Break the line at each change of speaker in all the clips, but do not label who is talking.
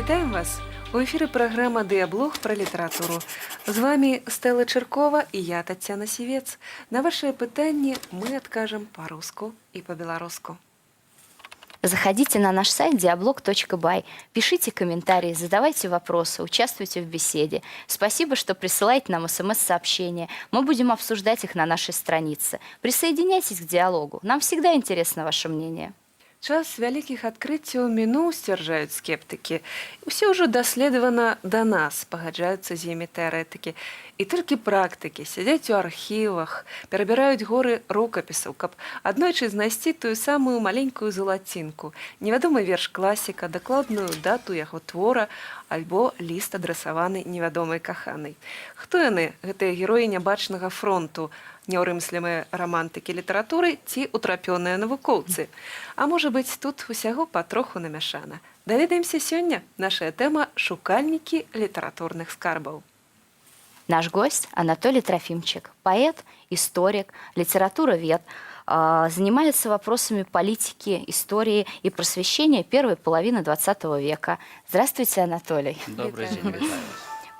Вітаем вас! У эфіры праграма «Дыяблог» пра літаратуру. З вамі Стэла Чыркова і я, Таццяна Сівец. На вашыя пытанні мы адкажам па-руску і па-беларуску.
Заходите на наш сайт diablog.by, пишите комментарии, задавайте вопросы, участвуйте в беседе. Спасибо, что присылаете нам смс-сообщения. Мы будем обсуждать их на нашей странице. Присоединяйтесь к диалогу. Нам всегда интересно ваше мнение.
Час вялікіх адкрыццяў мінуў, сцвярджаюць скептыкі. Усё ўжо даследавана да нас, пагаджаюцца з імі тэарэтыкі. І толькі практыкі сядзяць у архівах, перабіраюць горы рукапісаў, каб аднойчы знайсці тую самую маленькую залацінку, невядомы верш класіка, дакладную дату яго твора альбо ліст, адрасаваны невядомай каханай. Хто яны, гэтыя героі нябачнага фронту, няўрымслімыя рамантыкі літаратуры ці утрапёныя навукоўцы? А можа быць, тут усяго патроху намяшана. Даведаемся сёння. Нашая тэма — шукальнікі літаратурных скарбаў.
Наш гость Анатолий Трофимчик, поэт, историк, литературовед, занимается вопросами политики, истории и просвещения первой половины XX века. Здравствуйте, Анатолий.
Добрый
Вітаю
день,
вас.
вітаю вас.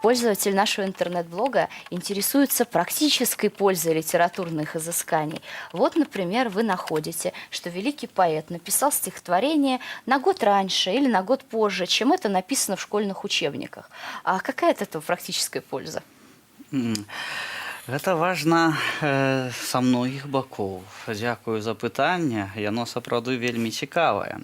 Пользователь нашего интернет-блога интересуется практической пользой литературных изысканий. Вот, например, вы находите, что великий поэт написал стихотворение на год раньше или на год позже, чем это написано в школьных учебниках. А какая от этого практическая польза?
Гэта важна са многіх бакоў. Дзякую за пытанне, яно сапраўды вельмі цікавае.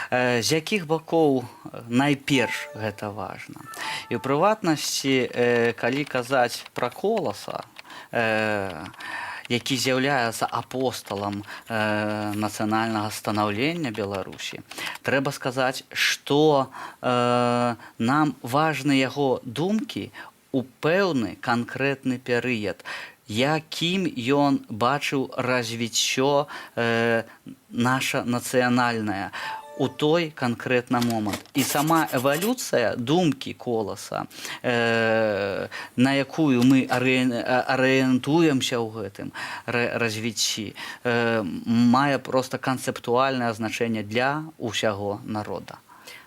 З якіх бакоў найперш гэта важна? І ў прыватнасці, калі казаць пра Коласа, які з'яўляецца апосталам нацыянальнага станаўлення Беларусі, трэба сказаць, што нам важны яго думкі у пэўны канкрэтны перыяд, якім ён бачыў развіццё наша нацыянальнае у той канкрэтны момант. І сама эвалюцыя думкі Коласа, на якую мы арыентуемся ў гэтым развіцці, мае проста канцэптуальнае значэнне для ўсяго народа.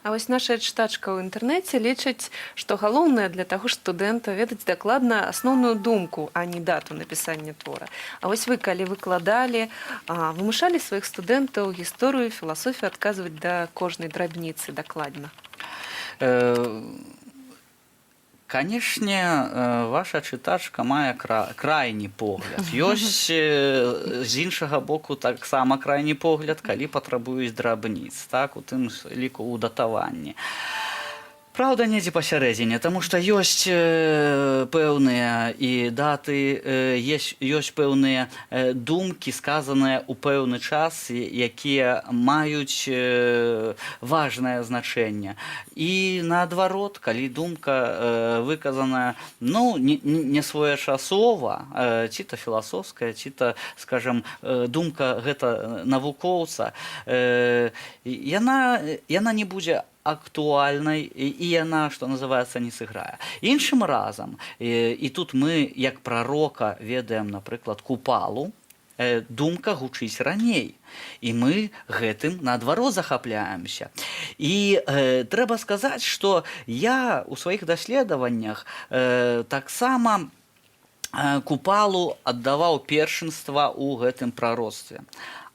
А вось наша чытачка ў інтэрнэце лічыць, што галоўнае для таго ж студэнта — ведаць дакладна асноўную думку, а не дату напісання твора. А вось вы, калі выкладалі, вымушалі сваіх студэнтаў гісторыю, філасофію адказваць да кожнай драбніцы дакладна?
Канешне, ваша чытачка мае крайні погляд. Ёсць з іншага боку таксама крайні погляд, калі патрабуюць драбніц, так, у тым ліку ў датаванні. Праўда, недзе пасярэдзіне, таму што ёсць пэўныя і даты, ёсць пэўныя думкі, сказаныя ў пэўны час, якія маюць важнае значэнне. І наадварот, калі думка выказаная, ну, не своечасова, ці то філасофская, ці то, скажем, думка гэта навукоўца, яна не будзе актуальнай і яна, што называется, не сыграе. Іншым разам, і тут мы як прарока ведаем, напрыклад, Купалу, думка гучыць раней. І мы гэтым наадварот захапляемся. І трэба сказаць, што я ў сваіх даследаваннях таксама Купалу аддаваў першынства ў гэтым прароцтве.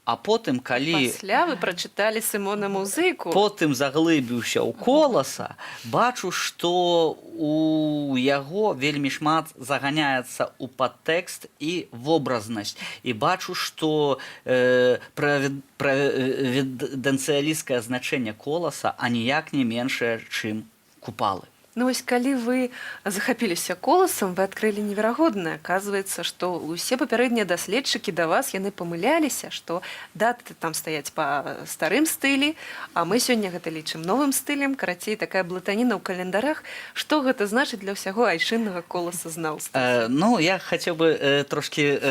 А потым, калі
Пасля вы прачыталі Сымона Музыку.
Потым заглыбіўся ў Коласа, бачу, што у яго вельмі шмат заганяецца ў падтэкст і вобразнасць. І бачу, што правідэнцыялісцкае значэнне Коласа аніяк не меншае, чым Купалы.
Ну вось, калі вы захапіліся Коласам, вы адкрылі неверагоднае. Аказваецца, што ўсе папярэднія даследчыкі да вас, яны памыляліся, што даты там стаяць па старым стылі, а мы сёння гэта лічым новым стылем. Карацей, такая блытаніна ў календарах. Што гэта значыць для ўсяго айчыннага коласазнаўства?
Ну, я хацеў бы трошкі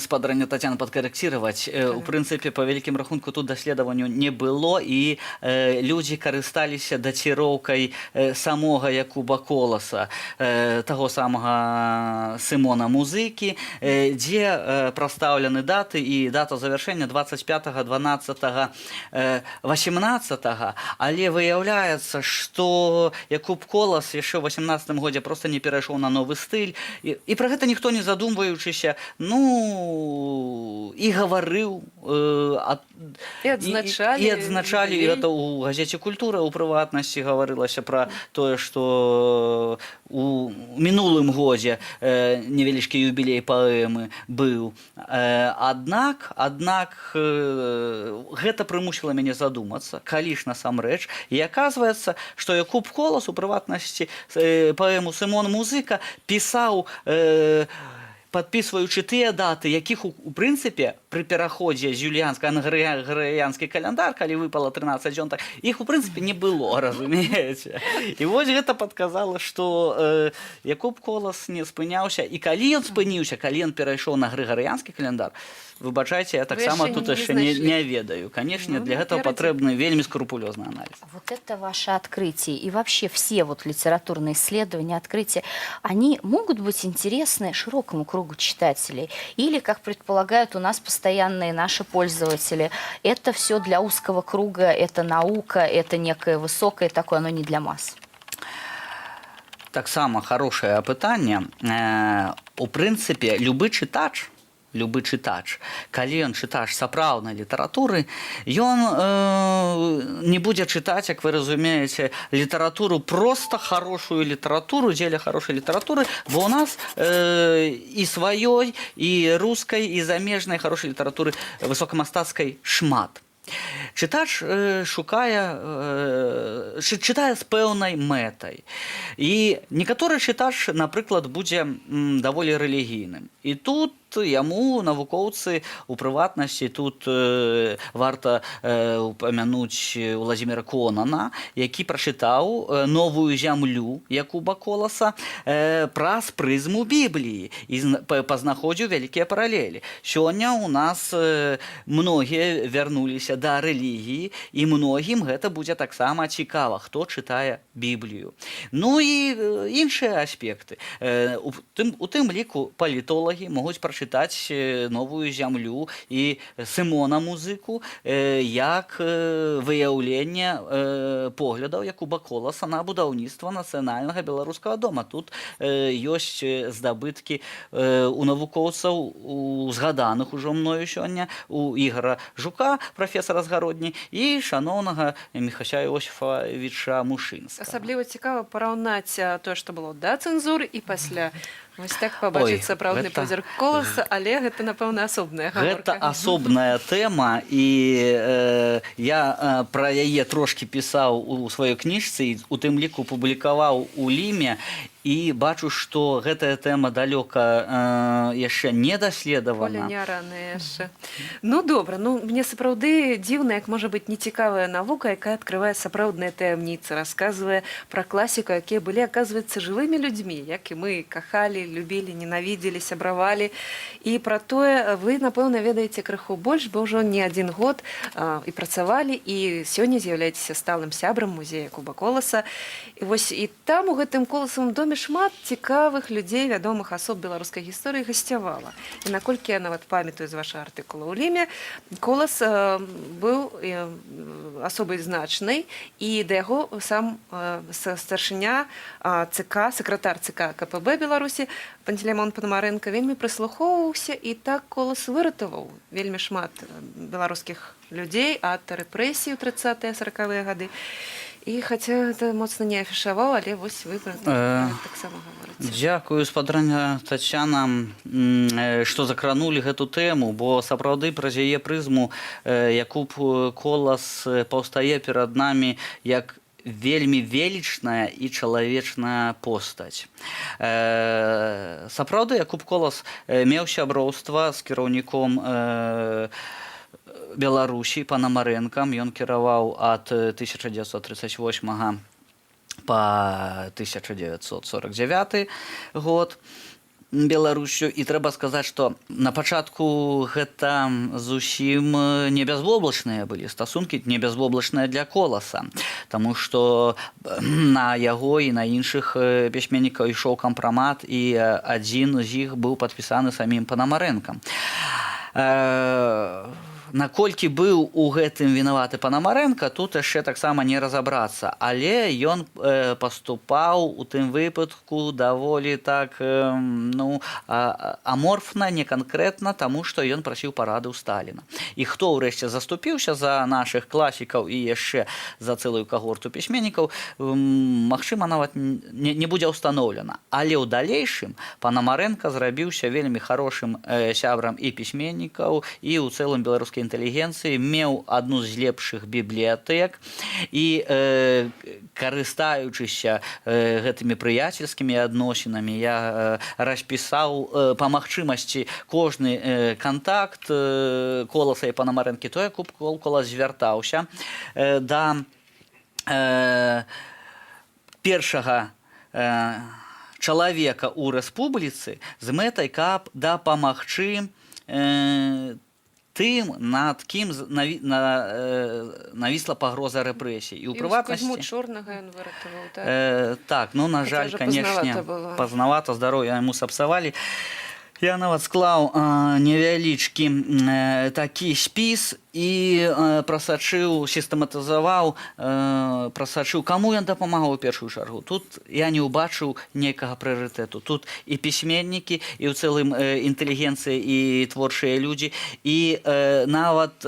спадарыню Тацяну падкарэкціраваць. У прынцыпе, па вялікім рахунку, тут даследаванню не было, і людзі карысталіся даціроўкай самой. Самога Якуба Коласа, таго самага Сымона Музыкі, дзе прадстаўлены даты і дата завяршэння 25 12 18, але выяўляецца, што Якуб Колас яшчэ ў 18 годзе просто не перайшоў на новы стыль, і пра гэта ніхто не задумваючыся, ну, і гаварыў,
І адзначалі
і адзначалі, і
юбілей.
гэта ў газеце «Культура», у прыватнасці, гаварылася пра тое, што у мінулым годзе невялічкі юбілей паэмы быў. Аднак гэта прымусіла мяне задумацца, калі ж насамрэч, і аказваецца, што Якуб Колас, у прыватнасці, паэму «Сымон Музыка» пісаў, падпісваючы тыя даты, якіх у прынцыпе пры пераходзе з юліянскага на грыгарыянскі каляндар, калі выпала 13 дзён, так іх у прынцыпе не было, разумееце. І вось гэта падказала, што Якуб Колас не спыняўся, і калі ён спыніўся, калі ён перайшоў на грыгарыянскі каляндар, выбачайце, я таксама
яшчэ
тут
не
яшчэ не,
знайшлі.
не ведаю. Канешне,
Ну,
для гэтага
наперадзе.
патрэбны вельмі скрупулёзны аналіз.
Вот это ваше открытие и вообще все вот литературные исследования, открытия, они могут быть интересны широкому кругу читателей? Или, как предполагают у нас постоянные наши пользователи, это все для узкого круга, это наука, это некое высокое такое, оно не для масс?
Таксама хорошее пытанне. У прынцыпе, любы чытач, калі ён чытач сапраўднай літаратуры, ён не будзе чытаць, як вы разумееце, літаратуру, просто хорошую літаратуру дзеля хорошай літаратуры, бо у нас і сваёй, і рускай, і замежнай хорошай літаратуры высокамастацкай шмат. Чытач шукае, чытае з пэўнай мэтай. І некаторы чытач, напрыклад, будзе даволі рэлігійным. І тут яму навукоўцы, у прыватнасці, тут варта упамянуць Уладзіміра Конана, які прачытаў «Новую зямлю» Якуба Коласа праз прызму Бібліі і пазнаходзіў вялікія паралелі. Сёння у нас многія вярнуліся да рэлігіі, і многім гэта будзе таксама цікава, хто чытае Біблію. Ну і іншыя аспекты. У тым ліку палітолагі могуць прачытаць «Новую зямлю» і Сымона Музыку як выяўленне поглядаў Якуба Коласа на будаўніцтва нацыянальнага беларускага дома. Тут ёсць здабыткі у навукоўцаў, у згаданых ужо мною сёння, у Ігара Жука, прафесара з Гародні, і шаноўнага Міхася Іосіфавіча Мушынскага.
Асабліва цікава параўнаць тое, што было да цэнзуры і пасля. Вось так пабачыць
Ой,
сапраўдны позірк Коласа, але гэта, напэўна, асобная
Гэта
гаворка.
асобная тэма, і я пра яе трошкі пісаў у сваёй кніжцы і у тым ліку публікаваў у «Ліме», і бачу, што гэтая тэма далёка яшчэ не
Поле
даследавана.
Не аранае яшчэ. Ну добра, ну мне сапраўды дзіўна, як можа быць нецікавая навука, якая адкрывае сапраўдныя таямніцы, расказвае пра класіку, якія былі, аказваецца, жывымі людзьмі, як і мы, кахалі, любілі, ненавідзелі, сябравалі. І пра тое вы, напэўна, ведаеце крыху больш, бо ўжо не адзін год і працавалі, і сёння з'яўляецеся сталым сябрам музея Якуба Коласа. І вось і там, у гэтым Коласавым доме, шмат цікавых людзей, вядомых асоб беларускай гісторыі гасцявала. І наколькі я нават памятаю з вашага артыкула ў «Ліме», Колас быў асобай значнай, і да яго сам старшыня ЦК, сакратар ЦК КПБ Беларусі Пантелеймон Панамарэнка вельмі прыслухоўваўся, і так Колас выратаваў вельмі шмат беларускіх людзей ад рэпрэсій у 30-е, 40-е гады. І хаця это моцна не афішаваў, але вось вы пра таксама гаворыце.
Дзякую, спадарня Тацяна, што закранулі гэту тэму, бо сапраўды праз яе прызму Якуб Колас паўстае перад намі як вельмі велічная і чалавечная постаць. Сапраўды, Якуб Колас меў сяброўства з кіраўніком Беларусі Панамарэнкам. Ён кіраваў ад 1938 по 1949 год. Беларусю. І трэба сказаць, што на пачатку гэта зусім не бязвоблачныя былі стасункі, не бязвоблачныя для Коласа, таму што на яго і на іншых пісьменнікаў ішоў кампрамат, і адзін з іх быў падпісаны самім Панамарэнкам. Наколькі быў у гэтым вінаваты Панамарэнка, тут яшчэ таксама не разабрацца, але ён паступаў у тым выпадку даволі так ну, аморфна, не канкрэтна, таму што ён прасіў парады ў Сталіна. І хто ўрэшце заступіўся за нашых класікаў і яшчэ за цэлую кагорту пісьменнікаў, магчыма, нават не будзе ўстаноўлена. Але ў далейшым Панамарэнка зрабіўся вельмі харошым сябрам і пісьменнікаў, і ў цэлым беларускай інтэлігенцыі, меў адну з лепшых бібліятэк і, карыстаючыся гэтымі прыяцельскімі адносінамі, я распісаў па магчымасці кожны кантакт Коласа і Панамарэнкі. То Якуб Колас звяртаўся да першага чалавека ў рэспубліцы з мэтай, каб дапамагчы тым, над кім навісла пагроза рэпрэсій. І ў
І вось Кузьму
прыватнасці
Чорнага ён выратаваў, так?
Так, ну, на
Хаця
жаль,
ўжо
канешне,
пазнавата было.
пазнавата, здароўе яму сапсавалі. Я нават склаў невялічкі такі спіс і прасачыў, сістэматызаваў, прасачыў, каму ён дапамагаў у першую чаргу. Тут я не ўбачыў нейкага прыярытэту. Тут і пісьменнікі, і ў цэлым інтэлігенцыя, і творчыя людзі, і нават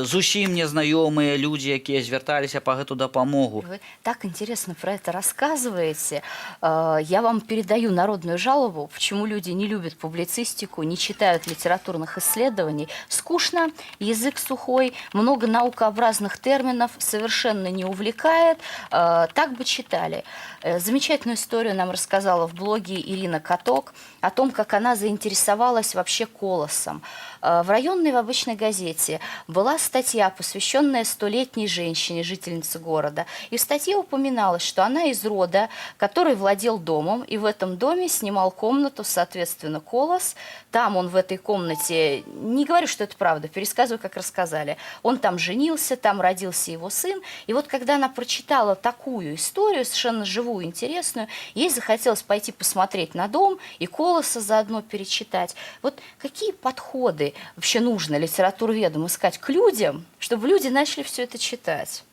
зусім незнаёмыя людзі, якія звярталіся па гэту дапамогу.
Вы так интересно про это рассказываете. Я вам передаю народную жалобу, почему люди не любят публицистику, не читают литературных исследований. Скучно, язык сухой, много наукообразных терминов, совершенно не увлекает. Так бы читали. Замечательную историю нам рассказала в блоге Ирина Каток о том, как она заинтересовалась вообще Колосом. В районной в обычной газете была статья, посвященная столетней женщине, жительнице города. И в статье упоминалось, что она из рода, который владел домом, и в этом доме снимал комнату, соответственно, Колос. Там он в этой комнате, не говорю, что это правда, пересказываю, как рассказали. Он там женился, там родился его сын. И вот когда она прочитала такую историю, совершенно живую, интересную, ей захотелось пойти посмотреть на дом и Колоса заодно перечитать. Вот какие подходы вообще нужно литературоведам искать к людям, чтобы люди начали все это читать?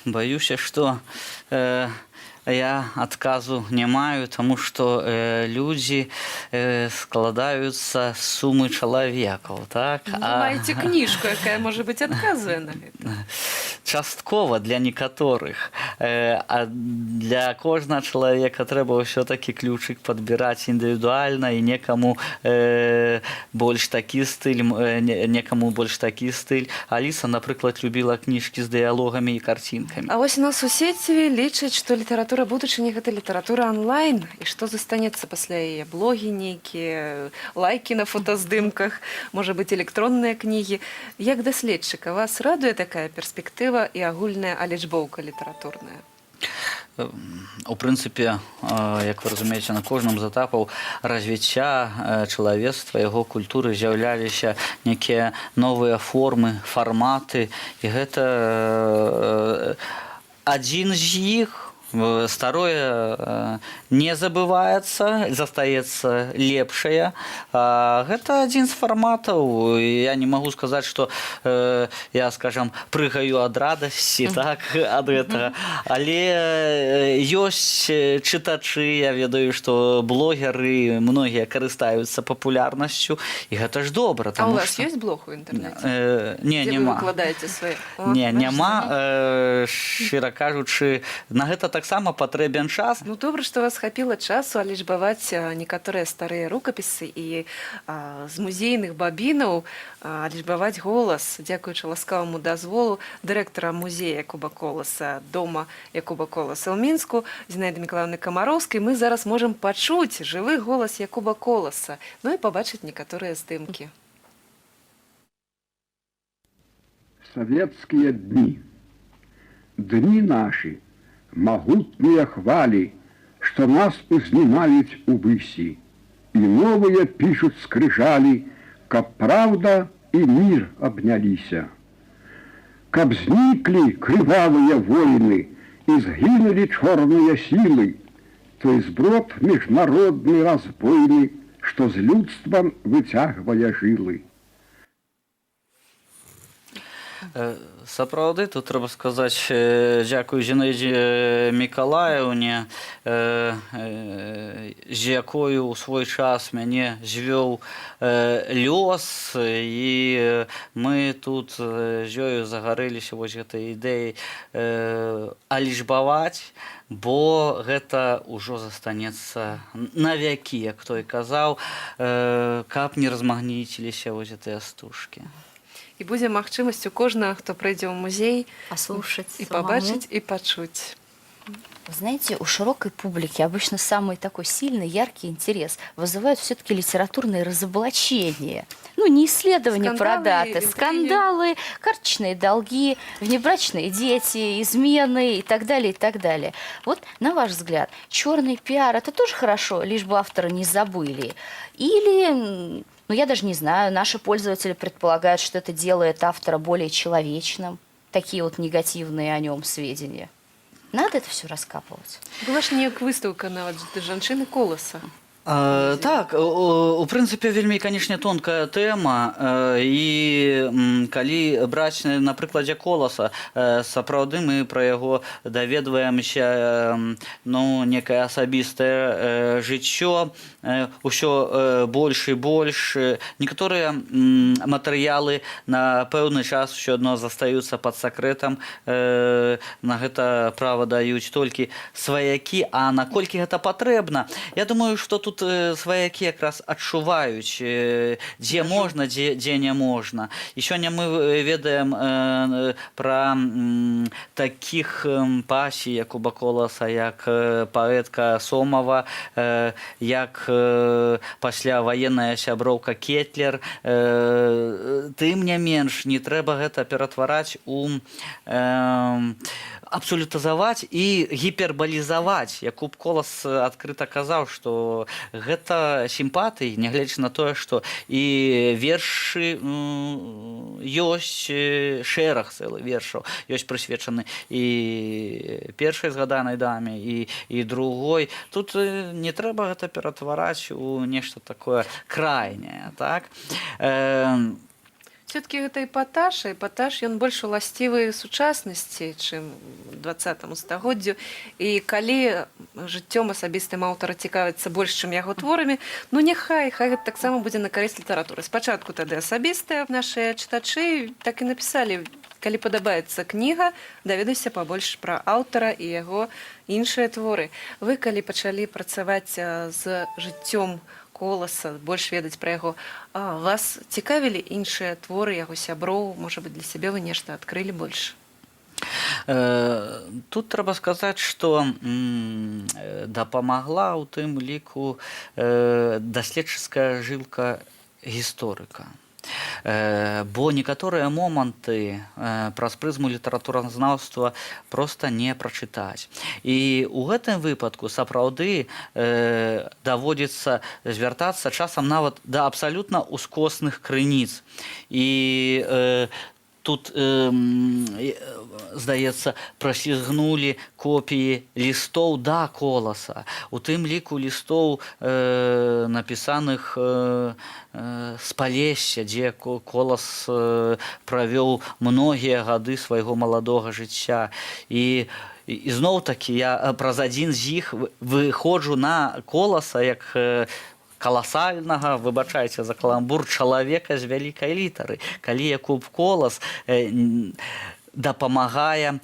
Баюся, што я адказу не маю, таму што людзі складаюцца з сумы чалавекаў, так?
Ну, вы маеце кніжку, якая, можа быць, адказвае на гэта.
Часткова для некаторых, а для кожнага чалавека трэба ўсё-такі ключык падбіраць індывідуальна, і некаму больш такі стыль, некаму больш такі стыль. Аліса, напрыклад, любіла кніжкі з дыялогамі і карцінкамі.
А вось у нас у сеціве лічаць, што літаратура будучыні — гэта літаратура онлайн, і што застанецца пасля яе: блогі нейкія, лайкі на фотаздымках, можа быць, электронныя кнігі. Як даследчыка, вас радуе такая перспектыва і агульная алічбоўка літаратурная?
У прынцыпе, як вы разумееце, на кожным з этапаў развіцця чалавецтва, яго культуры з'яўляліся некія новыя формы, фарматы, і гэта адзін з іх. Старое не забываецца, застаецца лепшае. Гэта адзін з фарматаў. Я не магу сказаць, што я, скажам, прыгаю ад радасці, так, ад гэтага. Але ёсць чытачы, я ведаю, што блогеры многія карыстаюцца папулярнасцю, і гэта ж добра.
А у
Таму
вас
што
ёсць блог у інтэрнэце?
Не,
Дзе вы
няма.
выкладаеце свае? О,
Не,
бачыце?
няма, шчыра кажучы, на гэта таксама патрэбен час.
Ну, добра, што у вас хапіла часу алічбаваць некаторыя старыя рукапісы і з музейных бабінаў алічбаваць голас, дзякуючы ласкаваму дазволу дырэктара музея Якуба Коласа, дома Якуба Коласа ў Мінску, Зінаіды Мікалаеўны Камароўскай, мы зараз можам пачуць жывы голас Якуба Коласа, ну і пабачыць некаторыя здымкі.
Советские дни. Дни наши, могутныя хвалі, што нас узнімаюць увысі. І новыя пішуць скрыжалі, каб праўда і мір абняліся. Каб зніклі крывавыя войны і згінулі чорныя сілы, той зброд міжнародны разбойны, што з людствам выцягвае жылы.
Сапраўды, тут трэба сказаць дзякуй Зінаідзе Мікалаеўне, з якою ў свой час мяне звёў лёс, і мы тут з ёю загарэліся вось гэтай ідэяй алічбаваць, бо гэта ўжо застанецца на вякі, як той казаў, каб не размагніціліся вось гэтыя стужкі.
І будзе магчымасць у кожнага, хто прыйдзе ў музей,
Послушать
і
самому.
пабачыць, і пачуць.
Вы знаете, у широкой публики обычно самый такой сильный, яркий интерес вызывают все-таки литературные разоблачения. Ну, не исследования про
Скандалы,
даты,
интриги.
Скандалы, карточные долги, внебрачные дети, измены и так далее, и так далее. Вот, на ваш взгляд, черный пиар – это тоже хорошо, лишь бы автора не забыли? Или, ну, я даже не знаю, наши пользователи предполагают, что это делает автора более человечным, такие вот негативные о нем сведения. Надо это все раскапывать?
Была ж неяк выстаўка нават жанчыны Коласа.
Так, у прынцыпе, вельмі, канешне, тонкая тэма, і калі браць на прыкладзе Коласа, сапраўды мы пра яго даведваемся, ну, некае асабістае жыццё ўсё больш і больш. Некаторыя матэрыялы на пэўны час ўсё адно застаюцца пад сакрэтам, на гэта права даюць толькі сваякі, а наколькі гэта патрэбна? Я думаю, што тут сваякі якраз адчуваюць, дзе можна, дзе не можна. І сёння мы ведаем пра такіх пасій Якуба Коласа, як паэтка Сомава, як пасляваенная сяброўка Кетлер. Тым не менш, не трэба гэта ператвараць у абсалютызаваць і гіпербалізаваць. Якуб Колас адкрыта казаў, што гэта сімпатыі, нягледзячы на тое, што і вершы ёсць, шэраг цэлы вершаў ёсць, прысвечаны і першай згаданай даме, і другой. Тут не трэба гэта ператвараць у нешта такое крайняе, так.
Все-таки гэта эпатаж, а эпатаж ён больш уласцівы сучаснасці, чым 20 стагоддзю. І калі жыццём асабістым аўтара цікавіцца больш, чым яго творамі, ну няхай, хай гэта таксама будзе на карысць літаратуры. Спачатку тады асабістыя. Нашыя чытачы так і напісалі: калі падабаецца кніга, даведайся пабольш пра аўтара і яго іншыя творы. Вы калі пачалі працаваць з жыццём Коласа, больш ведаць пра яго, вас цікавілі іншыя творы яго сяброў? Можа быць, для сябе вы нешта адкрылі больш?
Тут трэба сказаць, што дапамагла ў тым ліку даследчыцкая жылка гісторыка. Бо некаторыя моманты праз прызму літаратуразнаўства проста не прачытаць. І ў гэтым выпадку сапраўды даводзіцца звяртацца часам нават да абсалютна ускосных крыніц. І тут, здаецца, праслізгнулі копіі лістоў да Коласа, у тым ліку лістоў, напісаных з Палесся, дзе Колас правёў многія гады свайго маладога жыцця. І ізноў такі я праз адзін з іх выходжу на Коласа як каласальнага, выбачайце за каламбур, чалавека з вялікай літары, калі Якуб Колас дапамагае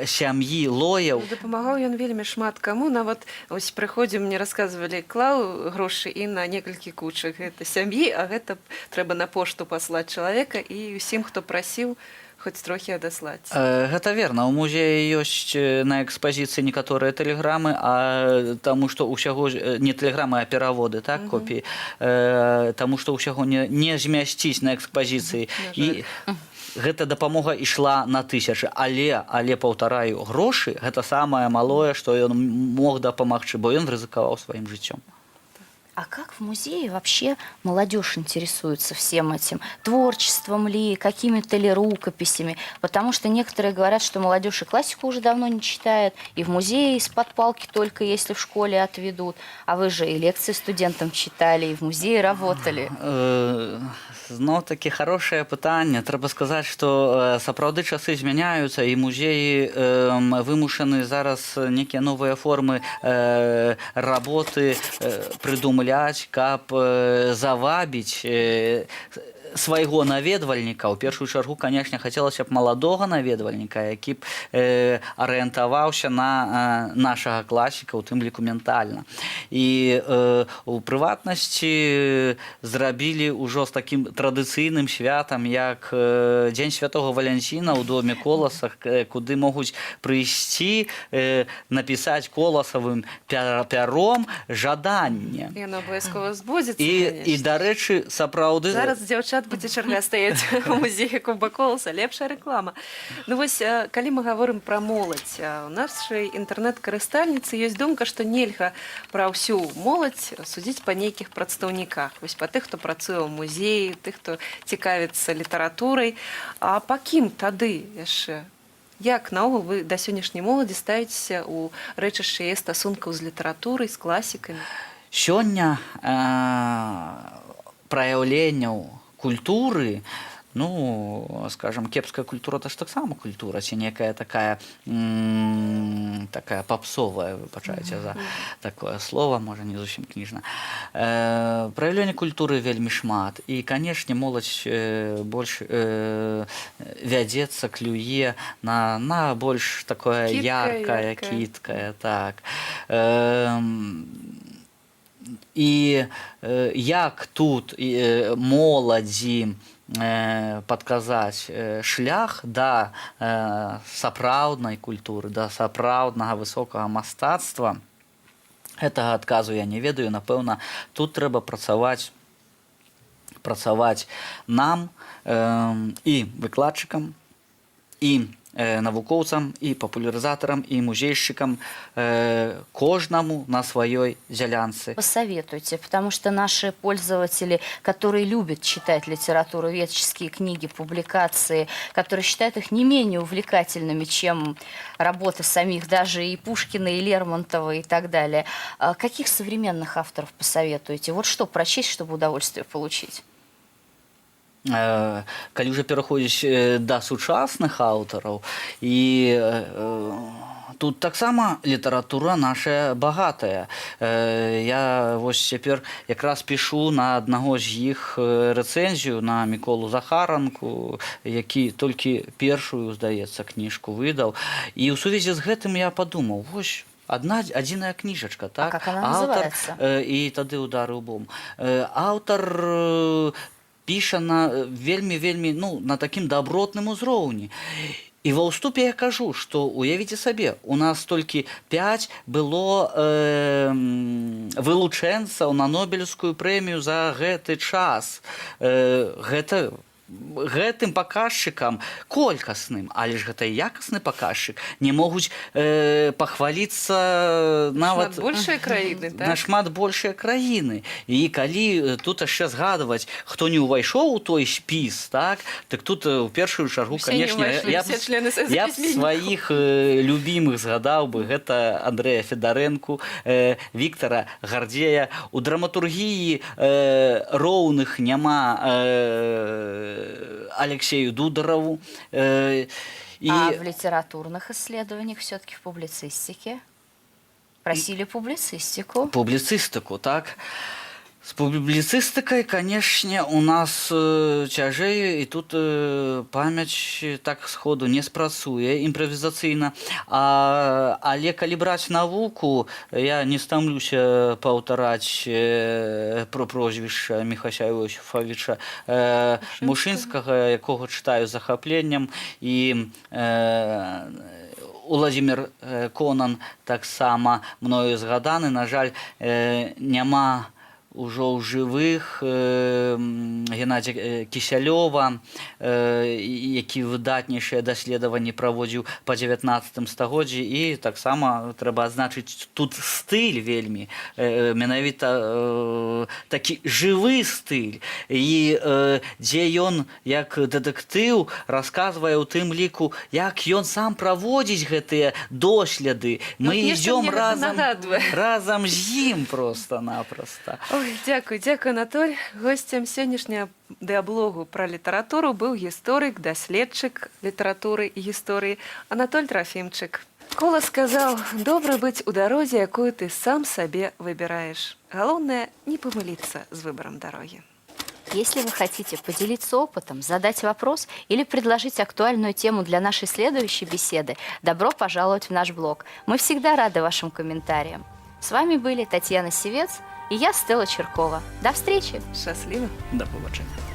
сям'і Лояў.
Ну, дапамагаў ён вельмі шмат каму. Нават ось прыходзім, мне расказвалі, клаў грошы і на некалькі кучак гэта сям'і, а гэта трэба на пошту паслаць чалавека і усім, хто прасіў, хоць трохі адаслаць.
Гэта верна. У музеі ёсць на экспазіцыі некаторыя тэлеграмы, а таму што ўсяго не тэлеграмы, а пераводы, так, копіі, таму што ўсяго не змясціць на экспазіцыі.
На
І гэта дапамога ішла на тысячы, але, паўтараю, грошы — гэта самае малое, што ён мог дапамагчы, бо ён рызыкаваў сваім жыццём.
А как в музее вообще молодежь интересуется всем этим? Творчеством ли, какими-то ли рукописями? Потому что некоторые говорят, что молодежь и классику уже давно не читает, и в музее из-под палки только если в школе отведут. А вы же и лекции студентам читали, и в музее работали.
Зноў такі хорошае пытанне. Трэба сказаць, што сапраўды часы змяняюцца, і музеі вымушаны зараз нейкія новыя формы работы прыдумляць, каб завабіць свайго наведвальніка. У першую чаргу, канешне, хацелася б маладога наведвальніка, які б арыентаваўся на нашага класіка, у тым ліку ментальна. І у прыватнасці зрабілі ўжо з такім традыцыйным святам, як Дзень святого Валянціна ў доме Коласа, куды могуць прыйсці, напісаць коласавым пяром жаданне.
Яно абавязкова збудзецца.
І, дарэчы, сапраўды.
Зараз дзяўчат будзе чарга стаяць у музеі Якуба Коласа, лепшая рэклама. Ну вось, калі мы гаворым пра моладзь, у нашай інтэрнэт-карыстальніцы ёсць думка, што нельга пра ўсю моладзь судзіць па нейкіх прадстаўніках, вось па тых, хто працуе ў музеі, тых, хто цікавіцца літаратурай. А па кім тады яшчэ? Як наогул вы да сённяшняй моладзі ставіцеся ў рэчышчы яе стасункаў з літаратурай, з класікамі?
Сёння праяўленняў культуры, ну, скажем, кепская культура — это ж таксама культура ці некая такая попсовая, выбачайце за такое слово, можа, не зусім кніжна. Праяўленне культуры вельмі шмат, і, канешне, моладзь больш вядзецца, клюе на больш такое
кідкае,
яркае,
яркае.
Кідкае, так. І як тут моладзі падказаць шлях да сапраўднай культуры, да сапраўднага высокага мастацтва, гэтага адказу я не ведаю. Напэўна, тут трэба працаваць нам, і выкладчыкам, і навукоўцам, і папулярызатарам, і музейшчыкам, кожнаму на сваёй дзялянцы.
Посоветуйте, потому что наши пользователи, которые любят читать литературоведческие книги, публикации, которые считают их не менее увлекательными, чем работы самих даже и Пушкина, и Лермонтова, и так далее. А каких современных авторов посоветуете? Вот что прочесть, чтобы удовольствие получить?
Калі ўжо пераходзіць да сучасных аўтараў, і тут таксама літаратура наша багатая. Я вось цяпер якраз пішу на аднаго з іх рэцэнзію, на Міколу Захаранку, які толькі першую, здаецца, кніжку выдаў, і ў сувязі з гэтым я падумаў: вось адна адзіная кніжачка, так.
Как она
аўтар
называется?
«І тады ударыў бом». Аўтар піша на вельмі, вельмі, ну, на такім дабротным узроўні. І ва ўступе я кажу, што уявіце сабе, у нас толькі 5 было вылучэнцаў на Нобелеўскую прэмію за гэты час. Гэта гэтым паказчыкам колькасным, але ж гэта і якасны паказчык, не могуць пахваліцца нават
Шмат большыя краіны, так?
Нашмат большыя краіны. І калі тут яшчэ згадваць, хто не ўвайшоў у той спіс, так, так тут у першую чаргу,
Усе не
канешне,
ўвайшлі,
я б,
усе члены Саюза
я б
пісьменнікаў.
сваіх любімых згадаў бы: гэта Андрэя Федарэнку, Віктара Гардзея. У драматургіі роўных няма Алексею Дударову. І
А в литературных исследованиях, все-таки в публицистике? Просили публицистику.
Публіцыстыку, так. З публіцыстыкай, канешне, у нас цяжэй, і тут памяць так сходу не спрацуе імправізацыйна. Але калі браць навуку, я не стамлюся паўтараць про прозвішча Міхася Іосіфавіча Мушынскага, якога чытаю з захапленнем, і Уладзімир Конан таксама мною згаданы. На жаль, няма Ўжо ў жывых Геннадзя Кісялёва, які выдатнейшыя даследаванні праводзіў па 19 стагоддзі. І таксама трэба адзначыць тут стыль вельмі менавіта такі жывы стыль, і дзе ён як дэтэктыў расказвае у тым ліку, як ён сам праводзіць гэтыя доследы.
Ну,
Мы
от нешта
ідзём
мне гэта
разам
нагадвае.
разам з ім просто-напросто.
Ой, дзякуй, дзякуй, Анатоль. Госцем сённяшняга дыаблогу пра літаратуру быў гісторык, даследчык літаратуры і гісторыі Анатоль Трафімчык. Колас сказаў: «Добра быць у дарозе, якую ты сам сабе выбіраеш. Галоўнае не памыліцца з выбарам дарогі».
Если вы хотите поделиться опытом, задать вопрос или предложить актуальную тему для нашей следующей беседы, добро пожаловать в наш блог. Мы всегда рады вашим комментариям. С вами были Татьяна Сивец и я, Стелла Чиркова. До встречи!
Шчасліва!
Да пабачэння.